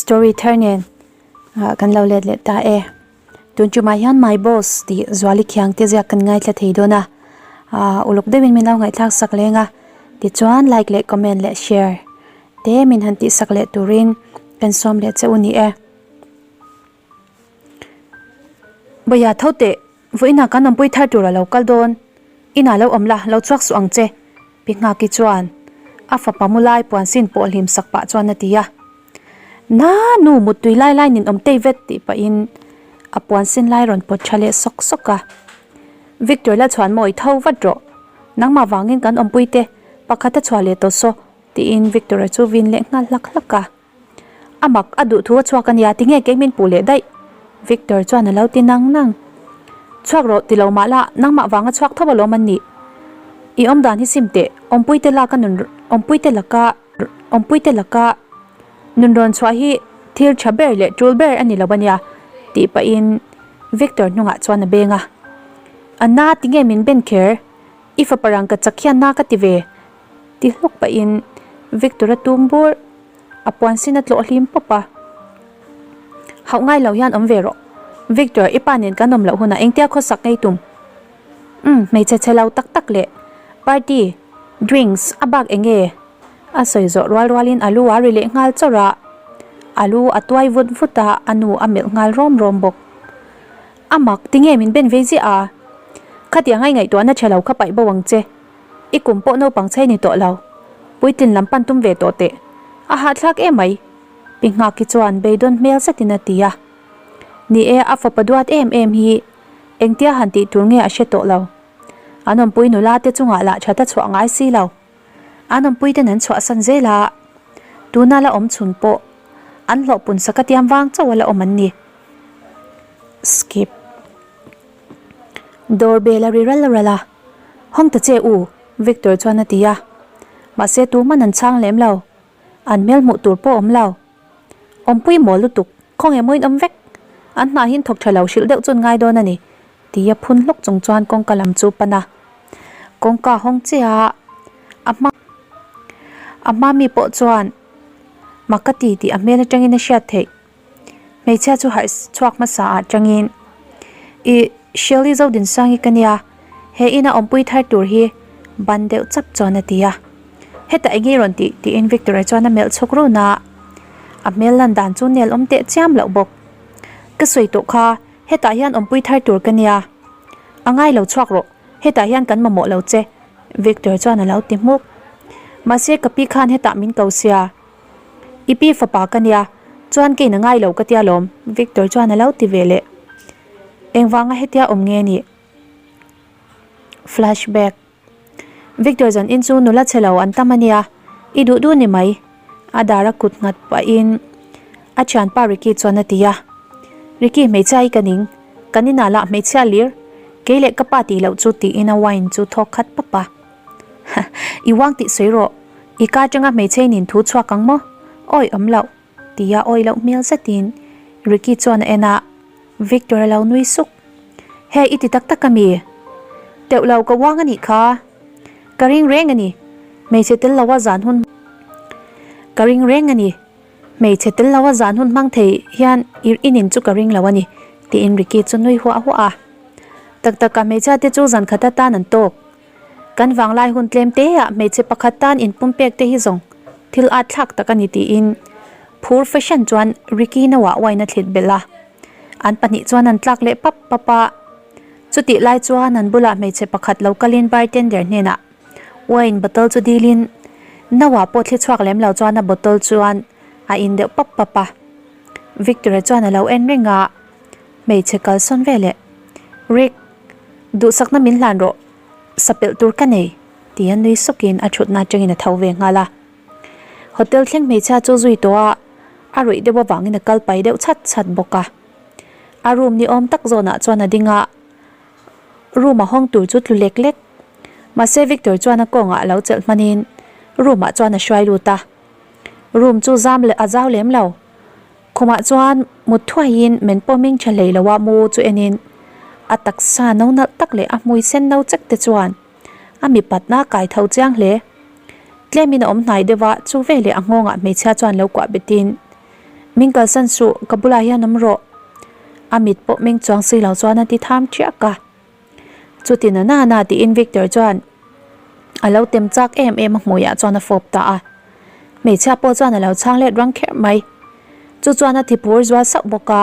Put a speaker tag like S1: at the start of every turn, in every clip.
S1: Story thar nen kan lo let leh ta e. Tun tumah hian My Boss tih Zuali Khiang te ziak kan ngaithla thei dawn a. Uluk deuhin min lo ngaihthlak sak leng a. Tichuan like leh comment leh share te min han tih sak leh turin kan sawm leh che u ni e. Bawia tho teh vawiinah kan awmpui thar tur a lo kal dawn. Inah lo awm la, lo chhuak suh ang che. Pi Nghaki chuan a fapa mu lai puan sin pawh hlim sak pah chuan a ti a. Na nu muttui lai lai nin awm tei vet tih pahin a puan sin lai rawn pawt tha leh sawk sawk a. Victor la chhuan mawi tho vat rawh. Nangmah vangin kan awmpui te pakhat a chhuah leh tawh saw tiin Victor-a chu vin leh nghal hlak hlak a. A mak a duh thu a chhuak a nia tinge kei min puh leh daih? Victor chuan a lo ti nang nang. Chhuak rawh ti lo mah la nangmah vanga chhuak tho alawm an nih. I awm dan hi sim teh awmpui te lak a nun awmpui te laka awmpui te laka nun rawn chhuah hi thil tha ber leh tul ber a ni lo a nia tih pahin Victor hnungah chuan a beng a. A na tinge min ben kher i fapa rang ka chak hian na ka ti ve ti hluk pahin Victor a tum bur. A puan sin a tlawh hlim pawp a. Hauh ngai lo hian awm ve rawh. Victor, i pa nen kan awm loh hunah engtia khawsak ngei tum? Umm, hmeichhe chhe lo tak tak leh party, drinks, a bak eng nge? A sawi zawh rual rualin a lu a ri leh nghal chawrh a. A lu a tuai vut vut a, a nu a melh nghal rawm rawm bawk. A mak, tinge min ben vei ziah a? Khatiang a i ngaihtuahna chhe lo kha paih bo ang che. I kum pawh naupang chei ni tawh lo. Puitlin lam pan tum ve tawh teh. A hahthlak em mai. Pi Nghaki chuan beidawn hmel zetin a ti a. Ni e, a fapa duat em em hi engtia han tih tur nge a hre tawh lo. An awmpui nula te chungah lah that a chhuah ngai si lo. An awmpui ten an chhuahsan zel a, tuna la awm chhun pawh an hlawhpun sak a tiam vang chauh a la awm an ni. Skip. Dawr bel a ri ral ral a, Hawng ta che u, Victor chuan a ti a. Mahse tuman an chhang lem lo, an hmel hmuh tur pawh awm lo. Awmpui maw lutuk, khawnge mawiin awm vek. An hnah hin thawk tha lo hrilh deuh chuan ngai dawn a ni, tia phun hlawk chung chuan kawngka lam chu pan a. Kawngka hawng che a, a hma a hma mi pawh chuan mak ka ti tih a hmel atangin a hriat theih. Hmeichhia chu harh chhuak hmasa ah tangin, Ih, Shirley Zodinsangi ka nia, he ina awmpui thar tur hi ban deuh chap chuan a ti a. Hetah eng nge rawn tih? tiin Victor-a chuan a melh chhuk run a, a hmel lan dan chu nel awm teh chiam loh bawk. Ka sawi tawh kha, hetah hian awmpui thar tur ka nia. A ngai lo chhuak rawh, hetah hian kan mamawh lo che, Victor chuan a lo ti hmuk. Mahse ka pi khan hetah min ko sia. I pi fapa ka nia, chuan kei na ngai lo ka tia lawm, Victor chuan a lo ti ve leh. Engvanga hetia awm nge nih? Flashback. Victor zan in chu nula chhe lo an tam a nia, i duh duh ni mai. A dar a kut nghat pahin a thianpa Ricky chuan a ti a. Ricky hmeichhia hi ka ning, kan inah lah hmeichhia lir, kei leh ka pa tih loh chu tiin a wine chu thawk khat pap a. I uang tih sawi rawh, i ka atanga hmeichhe in inthu chhuak ang maw? Awi awm loh, tia awi loh hmel zetin Ricky chuan a en a, Victor a lo nui suk. He i ti tak tak a mi? Teuh lo ka uang a nih kha. Ka ring reng a ni, hmeichhe tel loa zan hun Ka ring reng a ni, hmeichhe tel loa zan hun hmang thei hian i inin chu ka ring lo a ni, tiin Ricky chu nui huah huah a. Tak taka hmeichhia te chu zan khat atan an tawk. Kan vanglai hun tlem te ah hmeichhe pakhat tan inpumpek te hi zawng thil at thlak tak a ni tiin phur fashion chuan Ricky no ah wine a thlit belh a. An pahnih chuan an tlak leh pap pap a. Chutih lai chuan an bulah hmeichhe pakhat lo kalin bartender hnenah wine bottle chu dilin no ah pawh thli chhuak lem lo chuan a bottle chuan a in deuh pap pap a. Victor-a chuan a lo en reng a. Hmeichhe kalsawn veleh, Rick, duhsakna min hlan rawh, sapelh tur ka nei, tia nui sawkin a thutna atangin a tho ve nghal a. Hotel thleng hmeichhia chu zui tawh a, a ruih deuh avangin a kal pai deuh chhat chhat bawk a. A room ni awm tak zawnah chuan a ding a, room a hawng tur chu tlu lek lek. Mahse Victor chuan a kawngah a lo chelh hmanin room ah chuan a hruai lut a. Room chu zam a zau lem lo. Khumah chuan mut thuaiin men pawh hming tha hlei loa mu chu enin a taksa no nalh tak leh a hmui sen no chek te chuan a mipatna a kai tho chiang hle. Tlemin a awm hnai deuh a, chu veleh a nghawngah hmeichhia chuan lo kuah betin. Min kalsan suh, ka bulah hian awm rawh. A mit pawh meng chuang si lo chuan a ti tham ṭiak a. Chuti na na na tiin Victor chuan a lo tem chak em em a hmuiah chuan a fawp ta a. Hmeichhia pawh chuan a lo chhang let rang kher mai. Chu chuan a thipur zual sauh bawk a,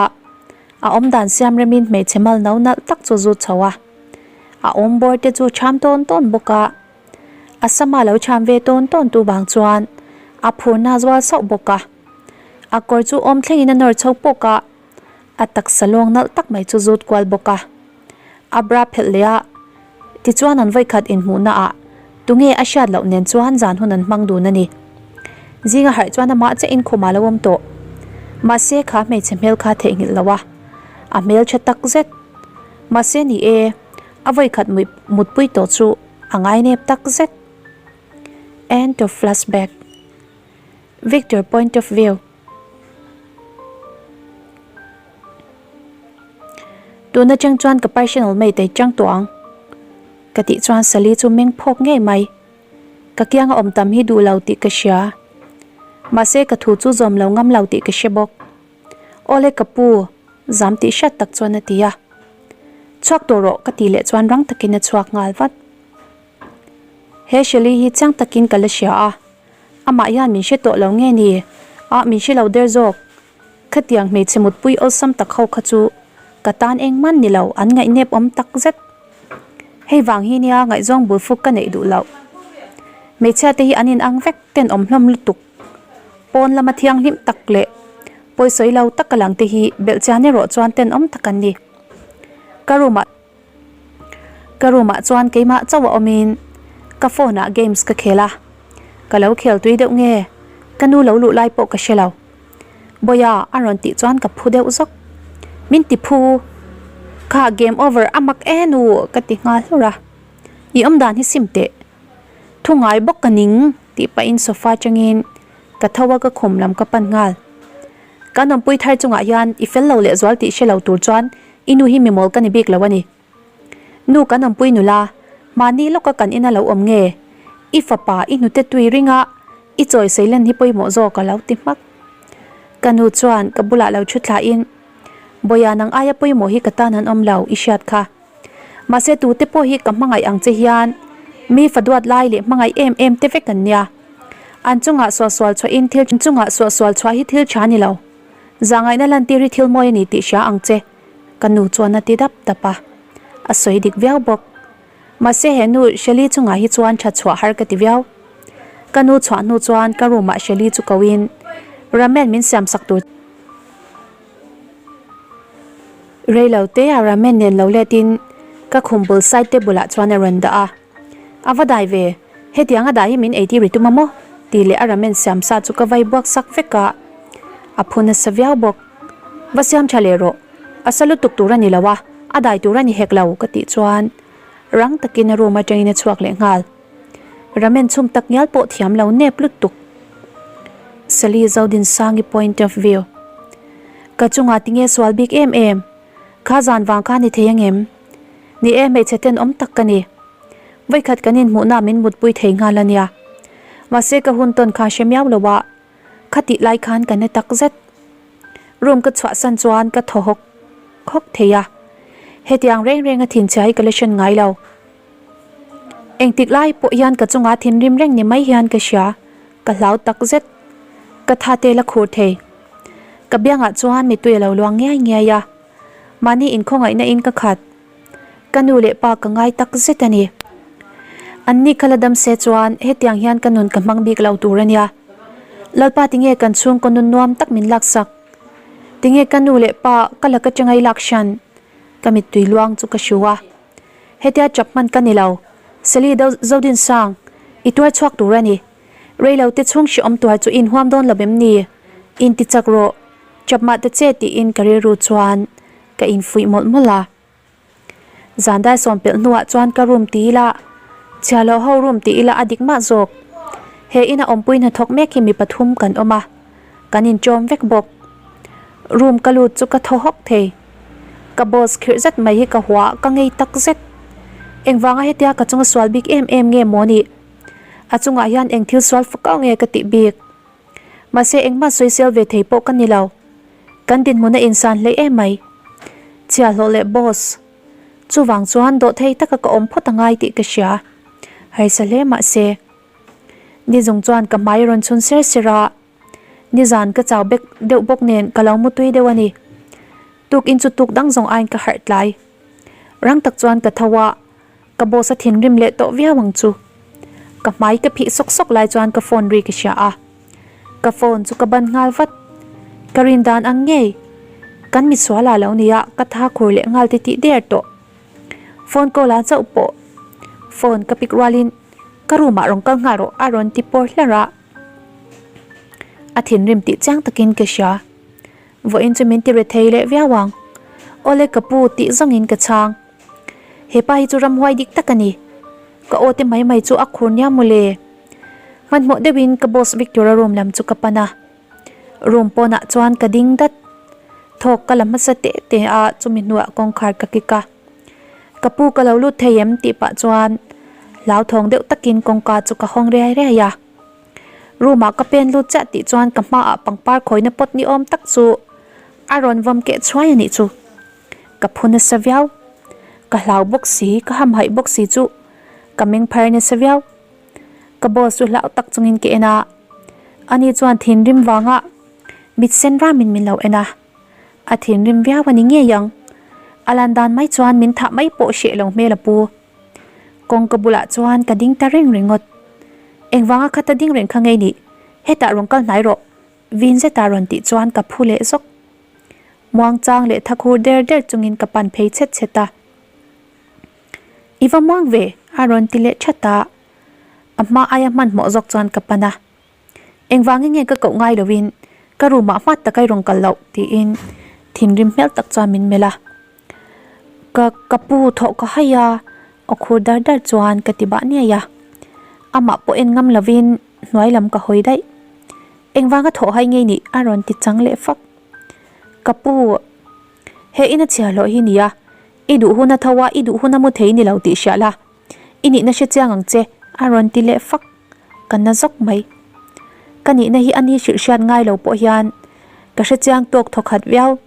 S1: a awmdan siam remin hmeichhe mal no nalh tak chu zut chho a. A awm bawr te chu cham tawn tawn bawk a. A sama lo cham ve tawn tawn tu vang chuan a phurna zual sauh bawk a. A kawr chu awm thlengin a nawr chho pawk a, a taksa lawng nalh tak mai chu zut kual bawk a. A bra phelh leh a, tichuan an vawikhat inhmuhna ah tunge a hriat loh nen chuan zan hun an hmang dun a ni. Zinga harh chuan amah chiah in khum ah lo awm tawh. Mahse kha hmeichhe hmel kha theihnghilh lo a, a hmeltha tak zet. Mahse ni e, a vawikhat mutpui tawh chu a ngainep tak zet. End of flashback. Victor point of view. Tun atang chuan ka personal mate ei chang tawh ang. Ka tih chuan Sally chu meng phawk ngei mai. Ka kianga awm tam hi duh lo tih ka hria. Mahse ka thu chu zawm lo ngam lo tih ka hre bawk. Awle ka pu, zam tih hriat tak chuan a ti a. Chhuak tawh rawh ka tih leh chuan rang takin a chhuak nghal vat. He Shelly hi chiang takin ka la hria a. Amah hian min hre tawh lo nge ni? Ah, min hre lo der zawk. Khatiang hmeichhe mutpui awlsam tak ho kha chu ka tan engman ni lo, an ngaihnep awm tak zet. Hei vang hi nia ngaihzawng bul fuk ka neih duh loh. Hmeichhia te hi an inang vek ten awm hlawm lutuk. Pawn lama thianghlim tak leh pawisawi lo taka lang te hi belhchian erawh chuan tenawm tak an ni. Ka room ah. Ka room ah chuan keimah chauh a awmin ka phone ah games ka khel a, ka lo khel tui deuh nge ka nu lo luh lai pawh ka hre lo. Bawia a rawn tih chuan ka phu deuh zawk. Min ti phu, kha game over a mak e nu ka ti nghal hlur a, i awm dan hi sim teh. Thu ngai bawk ka ning tih pahin sofa atangin ka tho a ka khum lam ka pan nghal. Kan awmpui thar chungah hian i fel lo lehzual tih hre lo tur chuan I nu hi mimawl ka ni bik lo a ni. Nu kan awmpui nula, mahni lawka kan ina lo awm nge? I fapa i hnute tui ringa i chawi seilen hi pawimawh zawk a lo ti hmak. Ka nu chuan ka bulah lo thu thlahin, Bawia nang aia pawimawh hi ka tan an awm lo, i hriat kha. Mahse tute pawh hi ka hmangaih ang che hian mi fa duat lai leh hmangaih em em te vek an nia. An chungah suahsual chhuahin thil chungah suahsual chhuah hi thil tha ni lo. Zahngaihna lantir hi thil mawi a ni tih hria ang che, ka nu chuan a ti dap dap a. A sawi dik viau bawk. Mahse he nu Shelly chungah hi chuan tha chhuah har ka ti viau. Ka nu chhuah hnu chuan ka room ah Shelly chu ko in ramen min siam sak tur Rei lo te a ramen nen lo let in ka khum bul side table ah chuan a rawn dah a. A va dai ve, hetiang a dah hi min eitir i tum a maw? tih leh a ramen siam sa chu ka vai buak sak vek a, a phu nasa viau bawk. Va siam tha leh rawh, a sa lutuk tur a ni lo a, a dai tur a ni hek lo ka tih chuan rang takin a room atangin a chhuak leh nghal. Ramen chhum tak ngial pawh thiam lo nep lutuk. Sally Zodinsangi point of view. Ka chungah tinge sual bik em em? Kha zan vang kha ni thei angem? Ni e, hmeichhe tenawm tak ka ni. Vawikhat kan inhmuhna min mutpui thei nghal a nia. Mahse ka hun tawn kha hre miau lo a, kha tih lai khan ka na tak zet. Room ka chhuahsan chuan ka thaw hawk hawk thei a, hetiang reng reng a thinchhia hi ka la hran ngai lo. Engtik lai pawh hian ka chungah thinrim reng ni mai hian ka hria, ka hlau tak zet. Ka tha te la khur thei. Ka biangah chuan mittui a lo luang ngiai ngiai a. Mahni inkhawngaihna in ka khat. Ka nu leh pa ka ngai tak zet a ni. An ni kha la dam se chuan hetiang hian ka nun ka hmang bik lo tur a nia. Lalpa tinge kan chhungkaw nun nuam tak min laksak? Tinge ka nu leh pa ka laka changai lak hran? Ka mittui luang chu ka hru a. Hetia chap hman ka ni lo. Sally Zodinsang, i tuar chhuak tur a ni. Reilo te chhung hrehawm tuar chu inhuam dawn lo em ni? Inti chak rawh. Chapmah ta che tiin ka rilru chuan ka infuih mawlh mawlh a. Zan dai sawm pelh hnuah chuan ka room ti ila, chhia loh ho room ti ila a dik mah zawk. He ina awmpui hnathawk mek hi mi pathum kan awm a, kan inchawm vek bawk. Room ka lut chu ka thaw hawk thei. Ka boss khirh zet mai hi ka hua ka ngei tak zet. Engvanga hetia ka chunga sual bik em em nge maw nih? A chungah hian eng thil sual fak auh nge ka tih bik? Mahse engmah sawisel ve thei pawh ka ni lo. Kan dinhmun a insan hleih em mai. Chhiahhlawh leh boss. Chuvang chuan dawhthei taka ka awm phawt a ngai tih ka hria. Harsa hle mah se. Nizung chuan ka hmai rawn chhun ser ser a. Nizan ka chau bek deuh bawk nen ka lo mutui deuh a ni. Tukin chu tuk dang zawng aiin ka harh tlai. Rang tak chuan ka tho a, ka boss a thinrim leh tawh viau ang chu. Ka hmai ka phih sawk sawk lai chuan ka phone ri ka hria a. Ka phone chu ka ban nghal vat. Ka rin dan ang ngei. Kan misual ah lo nia ka tha khur leh nghal ti tih der tawh. Phone call ah chauh pawh phone ka pick rualin ka room ah rawn kal nghal rawh a rawn ti pawr hlar a. A thinrim tih chiang takin ka hria. Vawiin chu min ti re thei leh viau ang. Awle ka pu tih zawngin ka chhang. Hepa hi chu ramhuai dik tak a ni. Ka aw te mai mai chu a khur nia mawle. Hmanhmawh deuhin ka boss Victor-a room lam chu ka pan a. Room pawnah chuan ka ding dat. Thawk ka la hmasa teh teh a chumi hnuah kawngkhar ka kik a. Ka pu ka lo lut thei em tih pah chuan hlauthawng deuh takin kawngka chu ka hawng riai riai a. Room ah ka pen lut chiah tih chuan ka hmaah pangpar khawina pot ni awm tak chu a rawn vawm keh chhuai a nih chu. Ka phu nasa viau. Ka hlau bawk si, ka hamhaih bawk si chu ka meng phar nasa viau. Ka boss chu hlau tak chungin ka en a, ani chuan thinrim vanga mit sen ramin min lo en a. A thinrim viau a ni ngei ang. A lan dan mai chuan min thah mai pawh hreh lo hmel a pu. Kawngka bulah chuan ka ding ta reng ringawt. Engvanga khata ding reng kha ngei nih? Hetah rawn kal hnai rawh. Vin zeta rawn tih chuan ka phu leh zawk. Muangchang leh thakhur der der chungin ka pan phei chhet chhet a. I va muang ve, a rawn ti leh that a. A hma aia hmanhmawh zawk chuan ka pan a. Engvangin nge ka koh ngai lovin ka room ah hmat taka i rawn kal loh tiin thinrim hmel tak chuan min melh a. Ka ka pu thawh ka hai a, aw khur dar dar chuan ka ti bah niai a. Amah pawh en ngam lovin hnuai lam ka hawi daih. Engvanga thawh hai ngei nih a rawn ti chang leh fak. Ka pu, he ina chhiahhlawh hi nia, i duh hun a tho a, i duh hun a mu thei ni lo tih hriah la. I nihna hre chiang ang che, a rawn ti leh fak. Ka na zawk mai. Ka nihna hi a ni hrilh hriat ngai lo pawh hian ka hre chiang tawk thaw khat viau.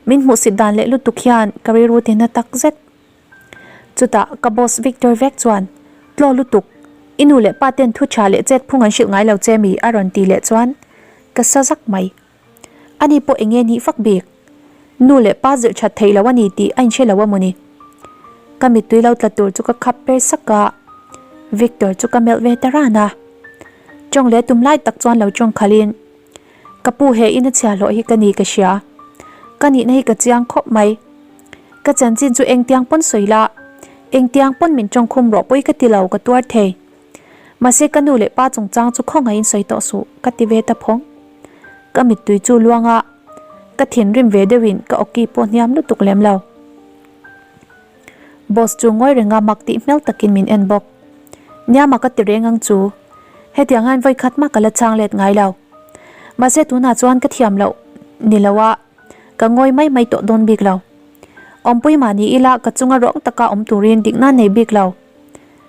S1: Min hmuhsit dan leh lutuk hian ka rilru ti na tak zet. Chutah ka boss Victor vek chuan, Tlaw lutuk, i nu leh pa ten thu tha leh chet phung an hrilh ngai lo che mi? a rawn ti leh chuan ka sa zak mai. Ani pawh enge nih fak bik? Nu leh pa zirh that theih loh a ni tih a inhre lo a mawni? Ka mittui lo tla tur chu ka khap per sak a, Victor chu ka melh ve ta ran a. Tawng leh tum lai tak chuan lo tawng khalhin, Ka pu he in a chhia hlawh hi ka ni ka hria. Ka nihna hi ka chiang khawp mai. Ka chanchin chu engtiang pawn sawi la, engtiang pawn min tawng khum rawh pawi ka ti lo ka tuar thei. Mahse ka nu leh pa chungchang chu khawngaihin sawi tawh suh ka ti ve ta phawng. Ka mittui chu luang a, ka thinrim ve deuhin ka awki pawh hniam lutuk lem lo. Boss chu ngawi renga mak tih hmel takin min en bawk. Niama ka ti reng ang chu, hetiang hian vawi khat mah ka la chhang let ngai lo. Mahse tunah chuan ka thiam loh ni lo a, ka ngawi mai mai tawh dawn bik lo. Awmpui mah ni ila ka chunga rawng taka awm turin dikna nei bik lo.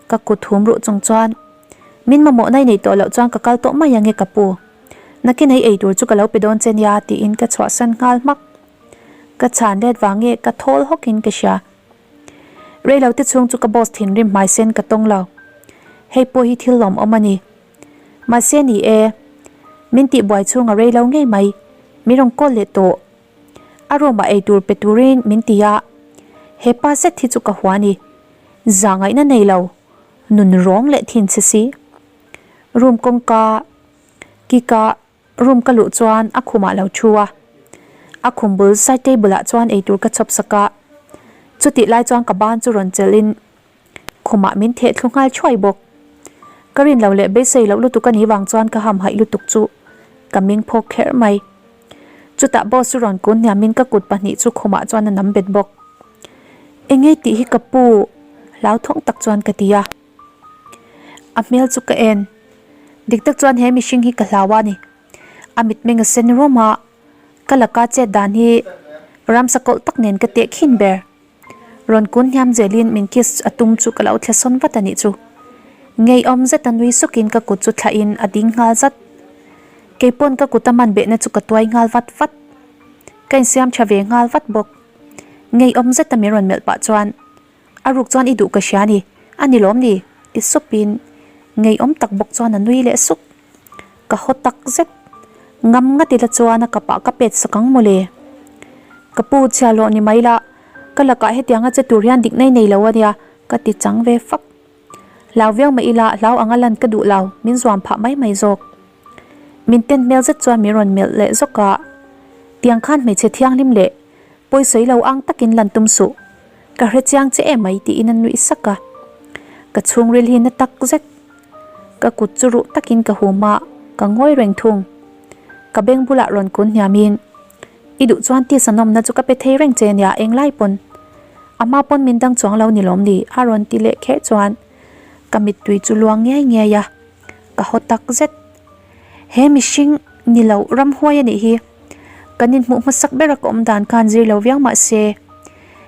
S1: Ka kut hum ruh chung chuan, Min mamawh nai nei tawh loh chuan ka kal tawh mai ange ka pu. Nakin ei ei tur chu ka lo pe dawn che nia tiin ka chhuahsan nghal hmak. Ka chhan let vang nge ka thawl hawkin ka hria. Reilo te chhung chu ka boss thinrim hmai sen ka tawng lo. Hei pawh hi thil lawmawm a ni. Mahse ni e, min tihbuai chhung a reilo ngei mai, min rawn call leh tawh. A room ah eitur pe turin min ti a, he pa zet hi chu ka hua ni. Zahngaihna nei lo, nun rawng leh thin che si. Room kawngka kika room ka luh chuan a khumah lo thu a, a khum bul side table ah chuan eitur ka chhawp sak a, chutih lai chuan ka ban chu rawn chelh in khumah min theh thlu nghal thuai bawk. Ka rin lo leh beisei loh lutuk a nih vang chuan ka hamhaih lutuk chu ka ming phawk kher mai. Chutah boss chu rawn kun hniamin ka kut pahnih chu khumah chuan a nam bet bawk. Engei tih hi ka pu hlauthawng tak chuan ka ti a. A hmel chu ka en. Dik tak chuan he mihring hi ka hlau a ni. A mitmeng a sen rum a, ka laka chet dan hi ramsa kawlh tak nen ka teh khin ber. Rawn kun hniam zelin min kiss a tum chu ka lo thle sawn vat a nih chu. Ngeiawm zet a nui sukin ka kut chu thlahin a ding nghal zat. Keipawn ka kut a man behna chu ka tuai nghal vat vat. Ka insiam tha ve nghal vat bawk. Ngeiawm zeta min rawn melh pah chuan, A ruk chuan i duh ka hria ni, a ni lawm ni? ti supin ngeiawm tak bawk chuan a nui leh sup. Ka haw tak zet. Ngam ngat ila chuan a kapah ka pet sak ang mawle. Ka pu chhia hlawh ni mai la, ka lakah hetianga che tur hian dikna i nei lo a nia, ka ti chang ve fak. Hlau viau mah ila hlau anga lan ka duh lo, min zuam phah mai mai zawk. Min ten hmel zet chuan min rawn melh leh zawk a, tiang khan hmeichhe thianghlim leh pawisawi lo ang takin lan tum suh, ka hre chiang che em mai tiin a nuih sak a. Ka chhungril hi na tak zet. Ka kut chu ruh takin ka hum a, ka ngawi reng thung. Ka beng bulah rawn kun hniamin, I duh chuan tisa nawmna chu ka pe thei reng che nia englai pawn. A hma pawn min dang chuang lo ni lawm ni a rawn ti leh kher chuan ka mittui chu luang ngiai ngiai a, ka haw tak zet. He mihring ni lo ramhuai a nih hi. Kan inhmuh hmasak ber a ka awm dan khan zir lo viau mah se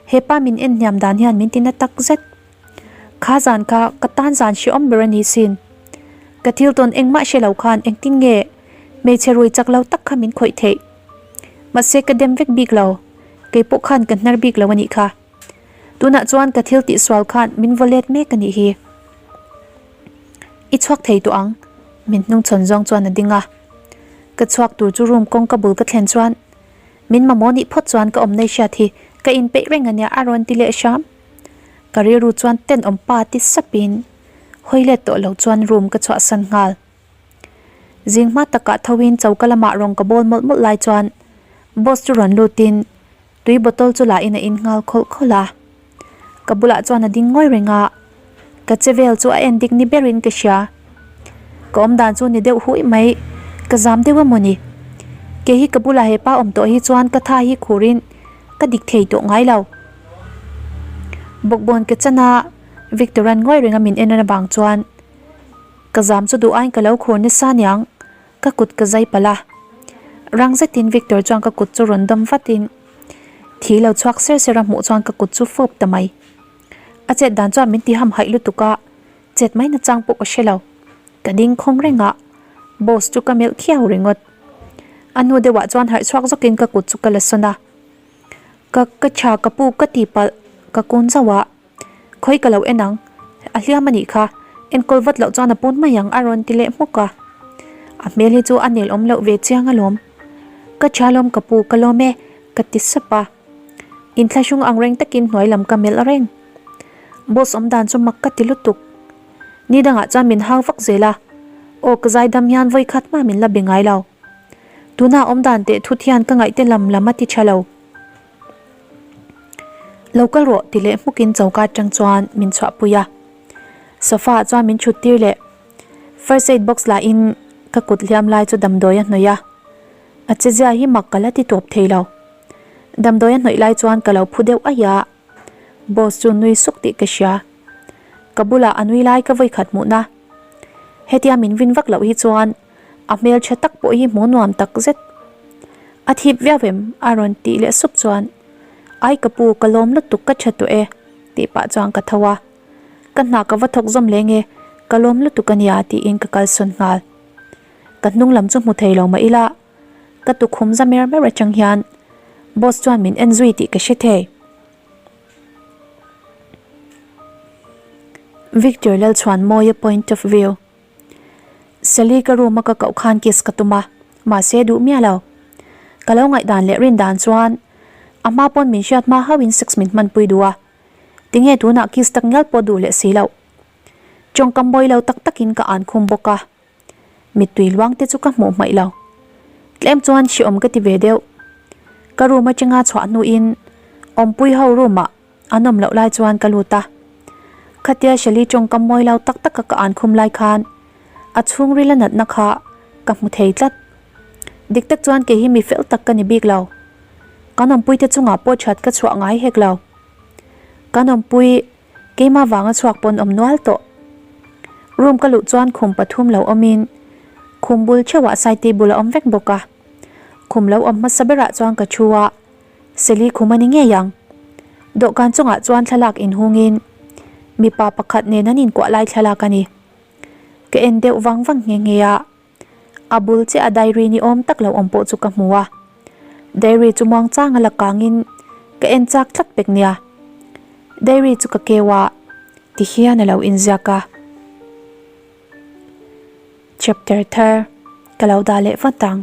S1: hepa min en hniam dan hian min ti na tak zet. Kha zan kha ka tan zan hrehawm ber a ni sin. Ka thil tawn engmah hre lo khan engtin nge hmeichhe rui chak lo tak kha min khawih theih. Mahse ka dem vek bik lo, kei pawh khan ka hnar bik lo a nih kha. Tunah chuan ka thil tihsual khan min vaw let mek a nih hi. I chhuak thei tawh ang, min hnungchhawn zawng chuan a ding a. Ka chhuak tur chu room kawngka bul ka thlen chuan min mamawh nih phawt chuan ka awmna i hriat hi ka inpeih reng a nia a rawn ti leh hram. Ka rilru chuan tenawm pa ti sapin hawi let tawh lo chuan room ka chhuahsan nghal. Zing hma takah thoin choka lamah rawng ka bawl mawlh mawlh lai chuan boss chu rawn lutin tui bottle chu la in a in nghal khawlh khawlh a. Ka bulah chuan a ding ngawi reng a, ka che vel chu a en dik ni berin ka hria. Ka awm dan chu ni deuh hui mai, ka zam deuh emaw ni. Kei hi ka bulah hepa awm tawh hi chuan ka tha hi khurin ka dik thei tawh ngai lo. Bawkbawn ka chan a, Victor-a'n ngawi reng a min en avang chuan Ka zam chu duh aiin ka lo khur nasa niang, ka kut ka zai palh a. Rang zetin Victor chuan ka kut chu rawn dawm vatin thi lo chhuak ser ser a hmuh chuan ka kut chu fawp ta mai. A chet dan chuan min ti ham haih lutuk a, chet mai nachang pawh ka hre lo. Ka ding khawng reng a, boss chu ka melh khiau ringawt. A hnu deuhah chuan harh chhuak zawkin ka kut chu ka la sawn a. Ka ka tha ka pu ka ti palh, ka kun zauh a. Khawi ka lo en ang, a hliam a nih kha, enkawl vat loh chuan a pawn mai ang a rawn ti leh hmawk a. A hmel hi chu a nel awm loh ve chiang alawm. Ka tha lawm ka pu ka lawm e, ka ti sap a. Inthlahrung ang reng takin hnuai lam ka melh reng. Boss awm dan chu mak ka ti lutuk. Ni dangah chuan min hau vak zel a, aw ka zaidam hian vawi khat hma min la be ngai lo. Tuna awm dan teh thut hian ka ngaihte lam lam a ti tha lo. Lo kal rawh ti leh hmukin choka atang chuan min chhuahpui a. Sofa ah chuan min thut tir leh first aid box lah in ka kut hliam lai chu damdawi a hnawih a. A che zia hi mak ka la ti tawp thei lo. Damdawi a hnawih lai chuan ka lo phu deuh aih a. Boss chu nui suk tih ka hria. Ka bulah a nui lai ka vawikhat hmuhna. Hetia min vin vak loh hi chuan A hmeltha tak pawh hi hmuh nuam tak zet. A thip viau em? A rawn tih leh sup chuan, Ai ka pu, ka lawm lutuk ka tha tawh e, tih pah chuan ka tho a. Ka hna ka va thawk zawm leng e, ka lawm lutuk a nia tiin ka kalsawn nghal. Ka hnung lam chu hmu thei lo mah ila, ka tukhum za mer mer atang hian boss chuan min en zui tih ka hre thei. Victor Lalchhuanmawia point of view. Sally ka room a ka koh khan kiss ka tum a, mahse duh miah lo. Ka lo ngaihdan leh rin dan chuan a hma pawn min hriat hma hauhin sex min hmanpui duh a, tinge tunah kiss tak ngial pawh duh leh si loh. Tawngkam mawi lo tak takin ka an khum bawk a, mittui luang te chu ka hmuh hmaih lo. Tlem chuan hreawm ka ti ve deuh. Ka room atanga chhuah hnuin awmpui ho room ah A nawm loh lai chuan ka lut a, khatia Shelly tawngkam mawi lo tak taka ka an khum lai khan a chhungril a natna kha ka hmu thei tlat. Dik tak chuan kei hi mi fel tak ka ni bik lo. Kan awmpuite chungah pawh that ka chhuah ngai hek lo. Kan awmpui keimah vanga chhuak pawn awm nual tawh. Room ka luh chuan khum pathum lo awmin khum bul theuhah side table a awm vek bawk a. Khum lo awm hmasa berah chuan ka thu a. Sally khum a ni ngei ang. Dawhkan chungah chuan thlalak inhungin mipa pakhat nen an inkuah lai thlalak a ni. Ka en deuh vang vang nghe nghe a, a bul chiah a diary ni awm tak lo awm pawh chu ka hmu a. Diary chu muang chang a la kangin ka en chak tlat pek nia. Diary chu ka keu a, ti hian a lo inziak a. Chapter thar ka lo dah leh vat ang.